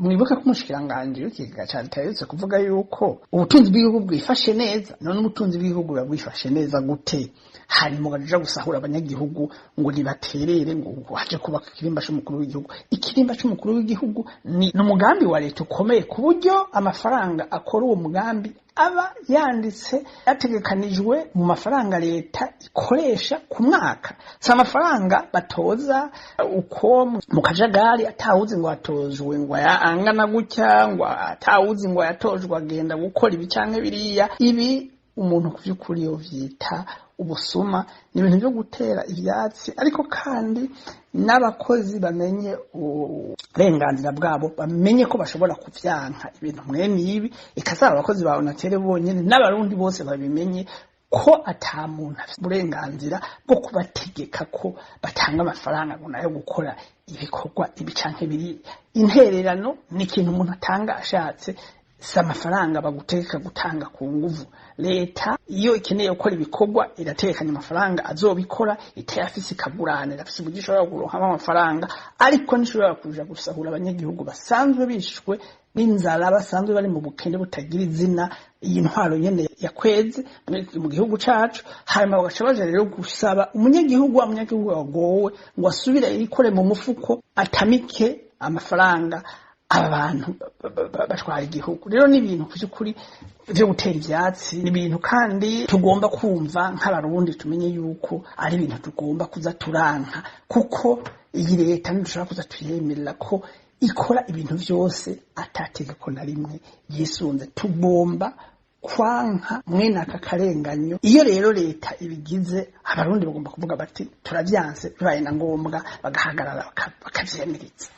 Mwibuke ko umushikiranganji w'ikigega ca leta yaherutse kuvuga yuko ubutunzi bw'igihugu bwifashe neza. None ubutunzi bw'igihugu buba bwifashe neza gute, hanyuma ukaja gusahura abanyagihugu ngo nibaterere ngo haje kubaka ikirimba c'umukuru w'igihugu? Ikirimba c'umukuru w'igihugu ni umugambi wa leta ukomeye, ku buryo amafaranga akora uwo mugambi aba yanditse, yategekanijwe mu mafaranga leta ikoresha ku mwaka. Si amafaranga batoza uko mu kajagari, atawuzi ngo atojwe ngo angana gutya, ngo atawuzi ngo ayatojwe agenda gukora ibi canke biriya. Ibi umuntu ku vy'ukuri yovyita ubusuma, ni ibintu vyo gutera ivyatsi. Ariko kandi n'abakozi bamenye uburenganzira bwabo, bamenye ko bashobora kuvyanka ibintu mwene ibi. Ikazaba abakozi ba Onatel bonyene, n'abarundi bose babimenye ko ata muntu afite uburenganzira bwo kubategeka ko batanga amafaranga ngo nayo gukora ibikorwa ibi canke biriya. Intererano ni ikintu umuntu atanga ashatse, si amafaranga bagutegeka gutanga ku nguvu. Leta iyo ikeneye gukora ibikorwa iratekanya amafaranga azobikora, itayafise ikagurana, irafise uburyo ishobora kuronkamo amafaranga, ariko ntishobora kuja gusahura abanyagihugu basanzwe bishwe n'inzara, basanzwe bari mu bukene butagira izina, iyi ntwaro nyene yakweze mu gihugu cacu. Hanyuma bagaca baja rero gusaba umunyagihugu, wa munyagihugu wagowe, ngo asubire yikore mu mufuko atamike amafaranga aba bantu batwara igihugu. Rero ni ibintu by'ukuri byo gutera ivyatsi, ni ibintu kandi tugomba kumva nk'abarundi, tumenye yuko ari ibintu tugomba kuza turanka, kuko iyi leta ntidushobora kuza tuyemerera ko ikora ibintu vyose atategeko na rimwe yisunze. Tugomba kwanka mwene aka karenganyo. Iyo rero leta ibigize, abarundi bagomba kuvuga bati turavyanse, bibaye na ngombwa bagahagarara bakavyemeriza.